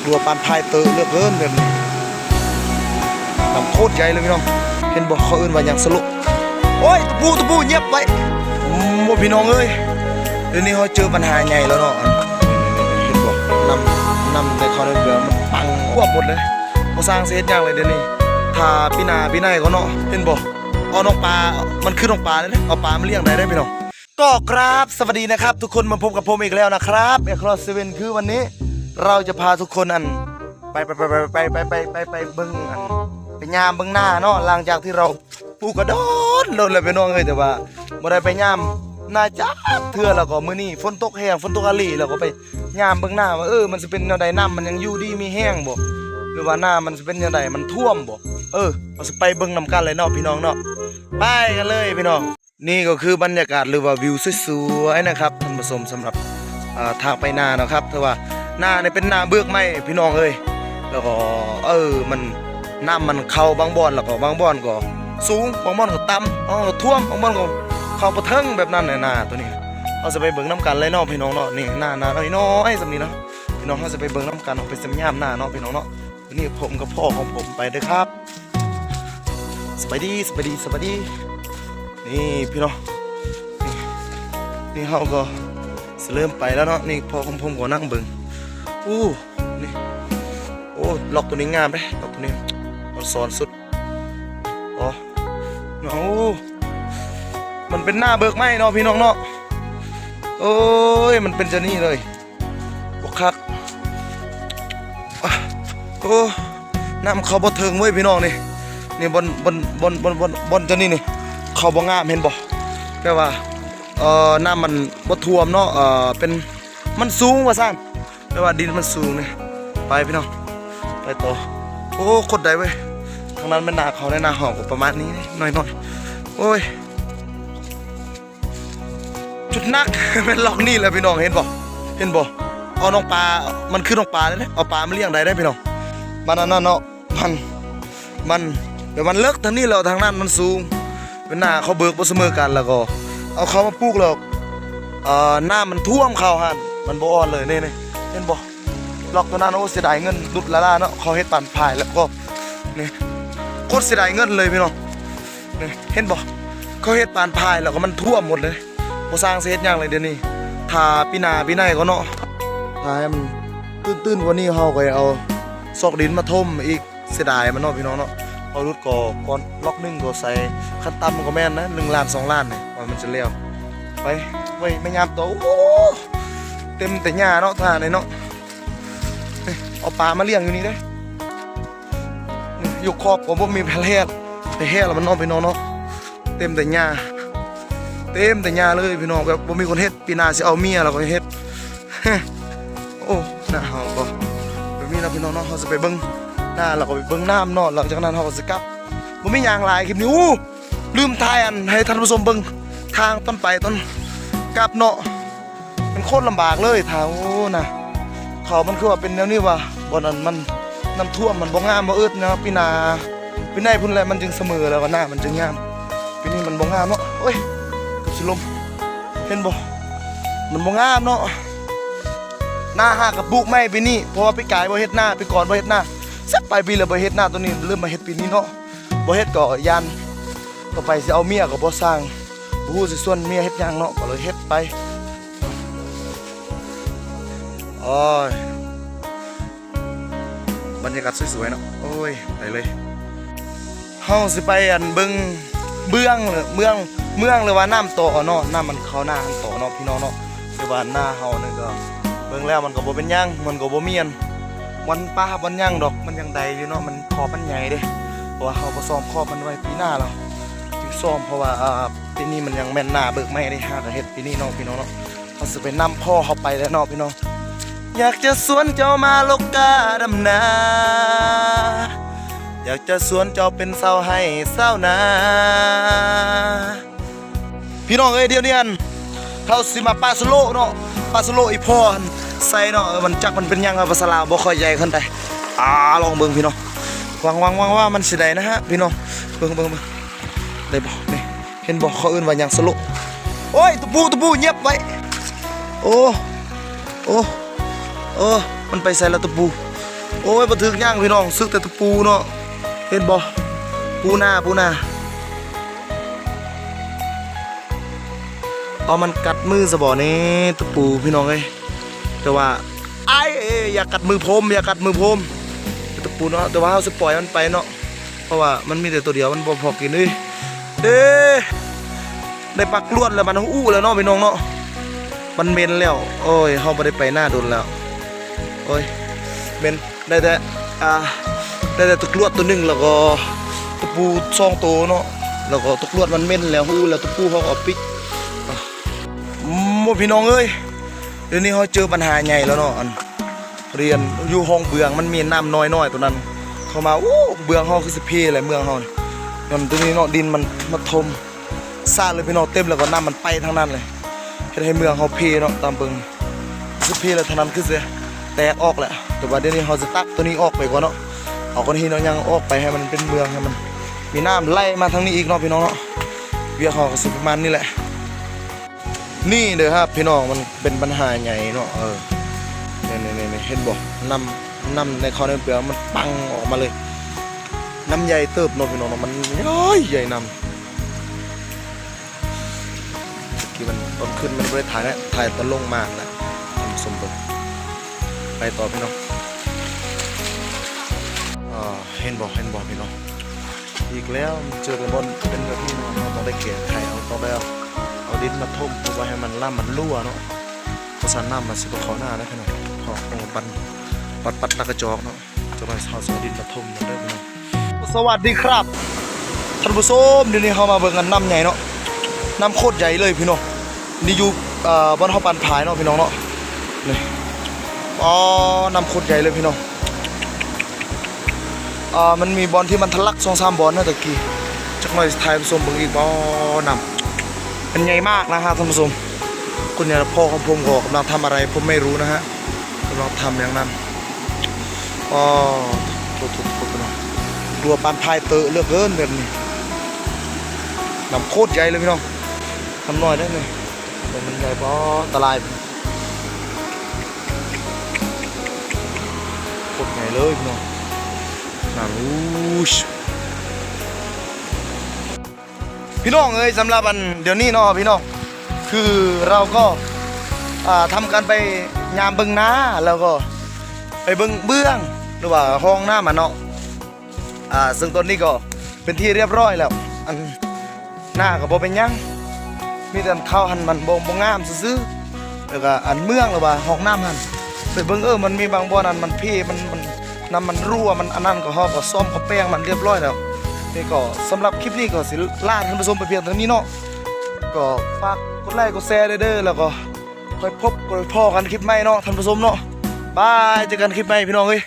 ຕົວປານພາຍເຕີເຫຼືອເກີນແບບນີ້ ນ້ຳໂຄດໃຫຍ່ເລີຍພີ່ນ້ອງ. ເຫັນບໍ່ ເຂົາເອີ້ນວ່າຫຍັງ ສະໂລ. ໂອ້ຍ ຕະປູ ຕະປູ ຫຍັບໄວ້. ໂອ້ ພີ່ນ້ອງເອີຍ ດຽວນີ້ເຮົາເຈີບັນຫາໃຫຍ່ແລ້ວເນາະ. ເຫັນບໍ່ ນ້ຳ ນ້ຳໃນເຂົາໃນເຮືອມັນປັງກວມໝົດເລີຍ. ບໍ່ຊ່າງຊິເຮັດຫຍັງເລີຍດຽວນີ້ ຖ້າປີໜ້າປີໃນກ່ອນເນາະ. ເຫັນບໍ່ ເອົານ້ອງປາ ມັນຄືນ້ອງປາເລີຍເດ້ ເອົາປາມາລ້ຽງໄດ້ເດ້ພີ່ນ້ອງ. ກໍກາບສະຫວັດດີນະຄັບທຸກຄົນ ມາພົບກັບຜົມອີກແລ້ວນະຄັບ ແອດຄອສເຊເວັນ. ຄືວັນນີ້ເຮົາຈະພາທຸກຄົນ ອັນ ໄປ ໄປ ໄປ ໄປ ໄປ ໄປ ໄປ ໄປເບິ່ງ ອັນ ໄປຍາມເບິ່ງນາເນາະ. ຫຼັງຈາກທີ່ເຮົາປູກກະດົນ ດົນແລ້ວພີ່ນ້ອງເອີຍ ແຕ່ວ່າບໍ່ໄດ້ໄປຍາມນາຈັກເທື່ອ ແລ້ວກໍມື້ນີ້ຝົນຕົກແຮງ ຝົນຕົກອີ່ຫຼີ ແລ້ວກໍໄປຍາມເບິ່ງນາວ່າ ເອີ ມັນຊິເປັນແນວໃດ ນ້ຳມັນຍັງຢູ່ດີມີແຮງບໍ່ ຫຼືວ່ານ້ຳມັນຊິເປັນແນວໃດ ມັນຖ້ວມບໍ່. ເອີ ເຮົາຊິໄປເບິ່ງນຳກັນເລີຍເນາະພີ່ນ້ອງເນາະ. ໄປກັນເລີຍພີ່ນ້ອງ. ນີ້ກໍຄືບັນຍາກາດ ຫຼືວ່າວິວສວຍໆນະຄັບທ່ານຜູ້ຊົມ ສຳລັບ ເອີ ທາງໄປນາເນາະຄັບ. ຖືວ່ານານີ້ເປັນນາເບີກໃໝ່ພີ່ນ້ອງເອີຍ ແລ້ວກໍ ເອີ ມັນ ນ້ຳມັນເຂົ້າບາງບ່ອນ ແລ້ວກໍບາງບ່ອນກໍສູງ ບາງບ່ອນກໍຕ່ຳ ບາງບ່ອນກໍຖ້ວມ ບາງບ່ອນກໍເຂົ້າບໍ່ເຖິງ ແບບນັ້ນນະ. ນາໂຕນີ້ເຮົາຊິໄປເບິ່ງນຳກັນເລີຍເນາະພີ່ນ້ອງເນາະ. ນີ້ນາ ນານ້ອຍໆສ່ຳນີ້ນະພີ່ນ້ອງ ເຮົາຊິໄປເບິ່ງນຳກັນ ເຮົາໄປຊຳຍາມນາເນາະພີ່ນ້ອງເນາະ. ນີ້ຜົມກັບພໍ່ຂອງຜົມໄປເດີຄັບ. ສະບາຍດີ ສະບາຍດີ ສະບາຍດີ. ນີ້ພີ່ນ້ອງ ນີ້ ນີ້ເຮົາກໍຊິເລີ່ມໄປແລ້ວເນາະ. ນີ້ພໍ່ຂອງຜົມກໍນັ່ງເບິ່ງ. ອູ້ ນີ້ ໂອ້ ລັອກໂຕນີ້ງາມເດ້ ລັອກໂຕນີ້ອອນຊອນສຸດ. ອໍ ໂອ້ ມັນເປັນນາເບີກໃໝ່ເນາະພີ່ນ້ອງເນາະ. ໂອ້ຍ ມັນເປັນຈັ່ງນີ້ເລີຍ. ບໍ່ຄັກ ອາ ໂອ້ ນ້ຳເຂົ້າບໍ່ເຖິງເວີຍພີ່ນ້ອງ. ນີ້ ນີ້ບ່ອນ ບ່ອນ ບ່ອນ ບ່ອນ ບ່ອນ ບ່ອນຈະນີ້ນີ້ ເຂົ້າບໍ່ງາມ ເຫັນບໍ່? ແປວ່າ ເອີ ນ້ຳມັນບໍ່ຖ້ວມເນາະ ເອີ ເປັນ ມັນສູງວ່າຊັ້ນ ແປວ່າດິນມັນສູງນີ້. ໄປພີ່ນ້ອງ ໄປຕໍ່. ໂອ້ ຄົດໃດເວີຍ. ທາງນັ້ນແມ່ນນາເຂົາ ໃນນາເຮົາກໍປະມານນີ້ ໜ້ອຍໆ. ໂອ້ຍ ຈຸດໜັກ ແມ່ນລັອກນີ້ແຫຼະພີ່ນ້ອງ. ເຫັນບໍ່ ເຫັນບໍ່ ເອົານ້ອງປາ ມັນຄືນ້ອງປາເລີຍເດ້ ເອົາປາມາລ້ຽງໄດ້ເດ້ພີ່ນ້ອງ. ມັນອັນນັ້ນເນາະ ມັນ ມັນ ແຕ່ມັນເລິກທາງນີ້ແລ້ວ ທາງນັ້ນມັນສູງ ເປັນນາເຂົາເບີກບໍ່ສະເໝີກັນ ແລ້ວກໍເອົາເຂົ້າມາປູກແລ້ວ ເອີ ນ້ຳມັນຖ້ວມເຂົ້າຫັ້ນ ມັນບໍ່ອ່ອນເລີຍ. ນີ້ ນີ້ ເຫັນບໍ່ ລັອກຕົວນັ້ນ. ໂອ້ ເສຍດາຍເງິນ ຫຼຸດລ້າໆເນາະ ເຂົາເຮັດປານພາຍ ແລ້ວກໍ ນີ້ ໂຄດເສຍດາຍເງິນເລີຍພີ່ນ້ອງ. ນີ້ ເຫັນບໍ່ ເຂົາເຮັດປານພາຍ ແລ້ວກໍມັນຖ້ວມໝົດເລີຍ. ບໍ່ຊ່າງຊິເຮັດຫຍັງເລີຍດຽວນີ້ ຖ້າປີໜ້າປີໃນກ່ອນເນາະ. ຖ້າໃຫ້ມັນຕື້ນໆກວ່ານີ້ ເຮົາກໍເອົາຊອກດິນມາຖົມອີກ. ເສຍດາຍມັນເນາະພີ່ນ້ອງເນາະ. ເອົາຫຼຸດກໍກ່ອນ ລັອກໜຶ່ງກໍໃສ່ ຂັ້ນຕ່ຳກໍແມ່ນນະ ໜຶ່ງລ້ານ ສອງລ້ານນີ້ ວ່າມັນຈະແລ້ວ. ໄປ ໄວ້ ແມ່ຍາມຕໍ່. ໂອ້ ເຕັມແຕ່ຫຍ້າເນາະ ທ່ານີ້ເນາະ. ນີ້ ເອົາປາມາລ້ຽງຢູ່ນີ້ເດ້. ນີ້ ຢູ່ຄອບກໍບໍ່ມີໃຜແຮ່ ໃຜແຮ່ລະມັນເນາະພີ່ນ້ອງເນາະ. ເຕັມແຕ່ຫຍ້າ ເຕັມແຕ່ຫຍ້າເລີຍພີ່ນ້ອງ ແບບບໍ່ມີຄົນເຮັດ. ປີໜ້າຊິເອົາເມຍແລ້ວກໍເຮັດ. ໂອ້ ນາເຮົາກໍແບບນີ້ເນາະພີ່ນ້ອງເນາະ. ເຮົາຊິໄປເບິ່ງນາ ແລ້ວກໍໄປເບິ່ງນ້ຳເນາະ. ຫຼັງຈາກນັ້ນເຮົາກໍຊິກັບ ບໍ່ມີຫຍັງຫຼາຍຄລິບນີ້. ອູ້ ລືມຖ່າຍອັນໃຫ້ທ່ານຜູ້ຊົມເບິ່ງ ທາງຕອນໄປຕອນກັບເນາະ. ມັນໂຄດລຳບາກເລີຍ ຖ້າ ໂອ້ ນະ ເຂົາມັນຄືວ່າເປັນແນວນີ້ວ່າ ບ່ອນນັ້ນມັນນ້ຳຖ້ວມ ມັນບໍ່ງາມ ບໍ່ອຶດນະ. ປີໜ້າ ປີໃນພຸ້ນແຫຼະ ມັນຈຶ່ງສະເໝີ ແລ້ວກໍນາມັນຈຶ່ງງາມ. ປີນີ້ມັນບໍ່ງາມເນາະ. ໂອ້ຍ ເກືອບຊິລົ້ມ. ເຫັນບໍ່ ມັນບໍ່ງາມເນາະ. ນາຫາກະປູກໃໝ່ປີນີ້ ເພາະວ່າປີກາຍບໍ່ເຮັດນາ ປີກ່ອນບໍ່ເຮັດນາ ສັກປາຍປີແລ້ວບໍ່ເຮັດນາ. ໂຕນີ້ເລີ່ມມາເຮັດປີນີ້ເນາະ. ບໍ່ເຮັດກໍຢ້ານ ຕໍ່ໄປຊິເອົາເມຍກໍບໍ່ຊ່າງ ບໍ່ຮູ້ຊິຊວນເມຍເຮັດຫຍັງເນາະ ກໍເລີຍເຮັດໄປ. ໂອ້ຍ ບັນຍາກາດສວຍໆເນາະ. ໂອ້ຍ ໄປເລີຍ ເຮົາຊິໄປອັນເບິ່ງເບື້ອງ ເມືອງ ເມືອງ ຫຼືວ່ານ້ຳຕໍ່ເນາະ. ນ້ຳມັນເຂົ້ານາຫັ້ນຕໍ່ເນາະ ພີ່ນ້ອງເນາະ. ແຕ່ວ່ານາເຮົານີ້ກໍເບິ່ງແລ້ວມັນກໍບໍ່ເປັນຫຍັງ ມັນກໍບໍ່ມີອັນ ບ່ອນປ່າບ່ອນຫຍັງດອກ ມັນຍັງໄດ້ຢູ່ເນາະ. ມັນ ຄອບມັນໃຫຍ່ເດ້ ເພາະວ່າເຮົາກໍສ້ອມຄອບມັນໄວ້ປີໜ້າແລ້ວ ຈຶ່ງສ້ອມ ເພາະວ່າ ອ່າ ປີນີ້ມັນຍັງແມ່ນນາເບີກໃໝ່ເດ້ ຫາກະເຮັດປີນີ້ເນາະ ພີ່ນ້ອງເນາະ. ເຮົາຊິໄປນຳພໍ່ເຮົາໄປແລ້ວເນາະ ພີ່ນ້ອງ. ຢາກຈະຊວນເຈົ້າມາລົກກາດຳນາ ຢາກຈະຊວນເຈົ້າເປັນຊາວໄຮ່ຊາວນາ. ພີ່ນ້ອງເອີຍ ດຽວນີ້ອັນ ເຮົາຊິມາປາສະໂລເນາະ ປາສະໂລອີ່ພໍ່ຫັ້ນໃສ່ເນາະ. ເອີ ມັນຈັກມັນເປັນຫຍັງ ພາສາລາວບໍ່ຄ່ອຍໃຫຍ່ເທົ່າໃດ. ອ່າ ລອງເບິ່ງພີ່ນ້ອງ ຫວັງ ຫວັງ ຫວັງວ່າມັນຊິໄດ້ນະຮະ ພີ່ນ້ອງ. ເບິ່ງ ເບິ່ງ ເບິ່ງ ໄດ້ບໍ່? ນີ້ ເຫັນບໍ່ ເຂົາເອີ້ນວ່າຫຍັງ ສະໂລ. ໂອ້ຍ ຕະປູ ຕະປູ ຫຍັບໄວ້. ໂອ້ ໂອ້ ໂອ້ ມັນໄປໃສລະຕະປູ? ໂອ້ຍ ບໍ່ຖືກຫຍັງພີ່ນ້ອງ ຖືກແຕ່ຕະປູເນາະ ເຫັນບໍ່? ປູນາ ປູນາ ເອົາມັນກັດມືຊະບໍ່ນີ້ ຕະປູພີ່ນ້ອງເອີຍ. ແຕ່ວ່າ ອ້າຍ ເອີຍ ຢ່າກັດມືຜົມ ຢ່າກັດມືຜົມ ຕະປູເນາະ. ແຕ່ວ່າເຮົາຊິປ່ອຍມັນໄປເນາະ ເພາະວ່າມັນມີແຕ່ໂຕດຽວ ມັນບໍ່ພໍກິນເອີຍ. ເອີ ໄດ້ປາກລວດແລ້ວ ມັນອູແລ້ວເນາະພີ່ນ້ອງເນາະ ມັນເໝັນແລ້ວ. ໂອ້ຍ ເຮົາບໍ່ໄດ້ໄປນາດົນແລ້ວ ໂອ້ຍ ເໝັນ. ໄດ້ແຕ່ ອ່າ ໄດ້ແຕ່ຕະກຣວດໂຕໜຶ່ງ ແລ້ວກໍຕະປູສອງໂຕເນາະ ແລ້ວກໍຕະກຣວດມັນເໝັນແລ້ວ ຮູ້ແລ້ວ ຕະປູເຮົາກໍເອົາປິກ. ໂອ້ ໂອ້ ພີ່ນ້ອງເອີຍ ດຽວນີ້ເຮົາເຈີບັນຫາໃຫຍ່ແລ້ວເນາະ. ອັນ ຮຽນຢູ່ຫ້ອງເບື້ອງ ມັນມີນ້ຳນ້ອຍໆໂຕນັ້ນເຂົ້າມາ ໂອ້ ເບື້ອງເຮົາຄືຊິເພແຫຼະ ເມືອງເຮົານີ້. ຍ້ອນໂຕນີ້ເນາະ ດິນມັນມາຖົມ ສາດເລີຍພີ່ນ້ອງ ເຕັມແລ້ວກໍນ້ຳມັນໄປທາງນັ້ນເລີຍ ເຮັດໃຫ້ເມືອງເຮົາເພເນາະ. ຕາມເບິ່ງຊິເພແລ້ວ ທາງນັ້ນຄືຊິແຕກອອກແຫຼະ. ແຕ່ວ່າດຽວນີ້ເຮົາຊິຕັດໂຕນີ້ອອກໄປກ່ອນເນາະ ເອົາກ້ອນຫີນເອົາຫຍັງອອກໄປ ໃຫ້ມັນເປັນເມືອງ ໃຫ້ມັນມີນ້ຳໄຫຼມາທາງນີ້ອີກເນາະພີ່ນ້ອງເນາະ. ວຽກເຮົາກໍຊິປະມານນີ້ແຫຼະ. ນີ້ເດີຄັບພີ່ນ້ອງ ມັນເປັນບັນຫາໃຫຍ່ເນາະ. ເອີ ນີ້ໆໆ ເຫັນບໍ່? ນ້ຳ ນ້ຳໃນເຂົ້າໃນເປືອງມັນປັງອອກມາເລີຍ. ນ້ຳໃຫຍ່ເຕີບເນາະພີ່ນ້ອງເນາະ ມັນໃຫຍ່ ໃຫຍ່ນຳ. ເມື່ອກີ້ມັນຕອນຂຶ້ນມັນບໍ່ໄດ້ຖ່າຍນະ ຖ່າຍຕອນລົງມານະ ທ່ານຜູ້ຊົມເບິ່ງ. ໄປຕໍ່ພີ່ນ້ອງ. ອ່າ ເຫັນບໍ່ ເຫັນບໍ່ພີ່ນ້ອງ? ອີກແລ້ວ ເຈີແຕ່ບ່ອນເປັນແບບນີ້ເນາະ ເຮົາຕ້ອງໄດ້ແກ້ໄຂ ເຮົາຕ້ອງໄດ້ເອົາ ເອົາດິນມາຖົມ ເພື່ອວ່າໃຫ້ມັນລຳມັນຮົ່ວເນາະ. ບໍ່ຊັ້ນນ້ຳມັນຊິບໍ່ເຂົ້ານາເດ້ພີ່ນ້ອງ. ເພາະວ່າປັນ ປັດ ປັດ ແລ້ວກະຈອກເນາະ. ຈະມາເອົາ ເອົາດິນມາຖົມເດີພີ່ນ້ອງ. ສະຫວັດດີຄັບທ່ານຜູ້ຊົມ ດຽວນີ້ເຮົາມາເບິ່ງກັນ ນ້ຳໃຫຍ່ເນາະ ນ້ຳໂຄດໃຫຍ່ເລີຍພີ່ນ້ອງ. ນີ້ຢູ່ ເອີ ບ່ອນເຮົາປັ່ນພາຍເນາະພີ່ນ້ອງເນາະ. ນີ້ ອໍ ນ້ຳໂຄດໃຫຍ່ເລີຍພີ່ນ້ອງ. ອ່າ ມັນມີບ່ອນທີ່ມັນທະລັກສອງສາມບ່ອນເນາະຕະກີ້. ຈັກໜ່ອຍຊິຖ່າຍໃຫ້ຜູ້ຊົມເບິ່ງອີກ. ອໍ ນ້ຳມັນໃຫຍ່ມາກນະຮະທ່ານຜູ້ຊົມ. ຄົນຢ່າງພໍ່ຂອງຜົມກໍກຳລັງທຳອະໄລ ຜົມໄມ່ຮູ້ນະຮະ ກຳລັງທຳຢ່າງນັ້ນ. ອໍ ໂທ້ໆໆ ຕົວປານພາຍເຕີເຫຼືອເກີນແບບນີ້. ນ້ຳໂຄດໃຫຍ່ເລີຍພີ່ນ້ອງ. ນ້ຳນ້ອຍເດ້ນີ້ ແຕ່ມັນໃຫຍ່ພໍ ອັນຕະລາຍ. ໂຄດໃຫຍ່ເລີຍພີ່ນ້ອງ. ນ້ຳ ອູ້ຍ ພີ່ນ້ອງເອີຍ. ສຳລັບອັນດຽວນີ້ເນາະພີ່ນ້ອງ ຄືເຮົາກໍ ອ່າ ທຳການໄປຍາມເບິ່ງນາ ແລ້ວກໍໄປເບິ່ງເບື້ອງ ຫຼືວ່າຮ່ອງນ້ຳຫັ້ນເນາະ. ອ່າ ເຊິ່ງຕອນນີ້ກໍເປັນທີ່ຮຽບຮ້ອຍແລ້ວ ອັນ ນາກໍບໍ່ເປັນຫຍັງ ມີແຕ່ເຂົ້າຫັ້ນມັນບໍ່ ບໍ່ງາມຊື່ໆ. ແລ້ວກໍອັນເມືອງ ຫຼືວ່າຮ່ອງນ້ຳຫັ້ນ ໄປເບິ່ງ ເອີ ມັນມີບາງບ່ອນອັນມັນເພ ມັນ ມັນ ນ້ຳມັນຮົ່ວ ມັນອັນນັ້ນ ກໍເຮົາກໍສ້ອມ ກໍແປງມັນຮຽບຮ້ອຍແລ້ວ. ນີ້ກໍສຳລັບຄລິບນີ້ກໍຊິລາທ່ານຜູ້ຊົມໄປພຽງເທົ່ານີ້ເນາະ. ກໍຝາກກົດໄລກົດແຊແດ່ເດີ ແລ້ວກໍຄ່ອຍພົບຄ່ອຍພໍ້ກັນຄລິບໃໝ່ເນາະທ່ານຜູ້ຊົມເນາະ. ບາຍ ເຈີກັນຄລິບໃໝ່ພີ່ນ້ອງເອີຍ.